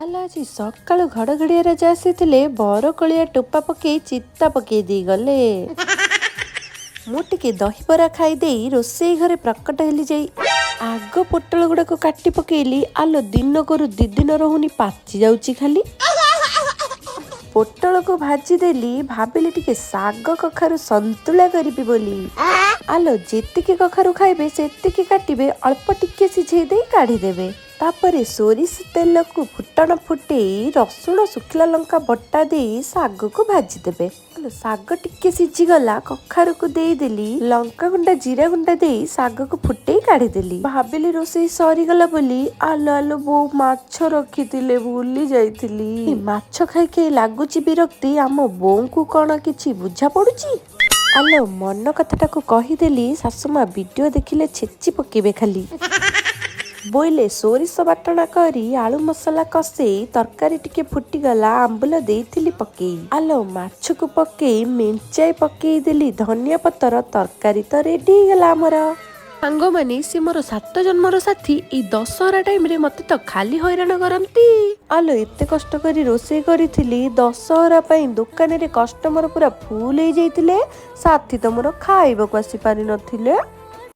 ଆଲୋ, ଆଜି ସକାଳୁ ଘଡ଼ଘଡ଼ିଆ ରାଜା ଆସିଥିଲେ, ବରକୋଳିଆ ଟୋପା ପକେଇ ଚିତା ପକେଇ ଦେଇଗଲେ। ମୁଁ ଟିକେ ଦହିବରା ଖାଇଦେଇ ରୋଷେଇ ଘରେ ପ୍ରକଟ ହେଲି। ଯାଇ ଆଗ ପୋଟଳ ଗୁଡ଼ାକ କାଟି ପକେଇଲି। ଆଲୋ, ଦିନକରୁ ଦି ଦିନ ରହୁନି, ପାଚି ଯାଉଛି ଖାଲି। ପୋଟଳକୁ ଭାଜିଦେଲି। ଭାବିଲି ଟିକେ ଶାଗ କଖାରୁ ସନ୍ତୁଳା କରିବି ବୋଲି। ଆଲୋ, ଯେତିକି କଖାରୁ ଖାଇବେ ସେତିକି କାଟିବେ, ଅଳ୍ପ ଟିକେ ସିଝେଇ ଦେଇ କାଢ଼ିଦେବେ। ତାପରେ ସୋରିଷ ତେଲକୁ ଫୁଟଣ ଫୁଟେଇ ରସୁଣ ଶୁଖିଲା ଲଙ୍କା ବଟା ଦେଇ ଶାଗକୁ ଭାଜିଦେବେ। ଆଲୋ, ଶାଗ ଟିକେ ସିଝିଗଲା, କଖାରୁକୁ ଦେଇଦେଲି। ଲଙ୍କାଗୁଣ୍ଡ ଜିରା ଗୁଣ୍ଡ ଦେଇ ଶାଗକୁ ଫୁଟେଇ କାଢ଼ିଦେଲି। ଭାବିଲି ରୋଷେଇ ସରିଗଲା ବୋଲି। ଆଲୋ ଆଲୋ, ବୋଉ ମାଛ ରଖିଥିଲେ, ଭୁଲି ଯାଇଥିଲି। ଏ ମାଛ ଖାଇ ଖାଇ ଲାଗୁଛି ବିରକ୍ତି, ଆମ ବୋଉଙ୍କୁ କଣ କିଛି ବୁଝା ପଡୁଛି? ଆଲୋ, ମନ କଥାଟାକୁ କହିଦେଲି, ଶାଶୁମା ଭିଡ଼ିଓ ଦେଖିଲେ ଛେଚି ପକେଇବେ ଖାଲି। ବୋଇଲେ ସୋରିଷ ବାଟଣା କରି ଆଳୁ ମସଲା କଷେଇ ତରକାରୀ ଟିକେ ଫୁଟିଗଲା, ଆମ୍ବୁଲ ଦେଇଥିଲି ପକେଇ। ଆଲୋ, ମାଛକୁ ପକେଇ ମେଞ୍ଚାଇ ପକେଇ ଦେଲି ଧନିଆ ପତର। ତରକାରୀ ତ ରେଡି ହେଇଗଲା ଆମର। ସାଙ୍ଗମାନେ, ସେ ମୋର ସାତ ଜନ୍ମର ସାଥୀ। ଏଇ ଦଶହରା ଟାଇମରେ ମତେ ତ ଖାଲି ହଇରାଣ କରନ୍ତି। ଆଲୋ, ଏତେ କଷ୍ଟ କରି ରୋଷେଇ କରିଥିଲି ଦଶହରା ପାଇଁ, ଦୋକାନରେ କଷ୍ଟମର ପୁରା ଫୁଲ ହେଇଯାଇଥିଲେ, ସାଥୀ ତ ମୋର ଖାଇବାକୁ ଆସି ପାରିନଥିଲେ।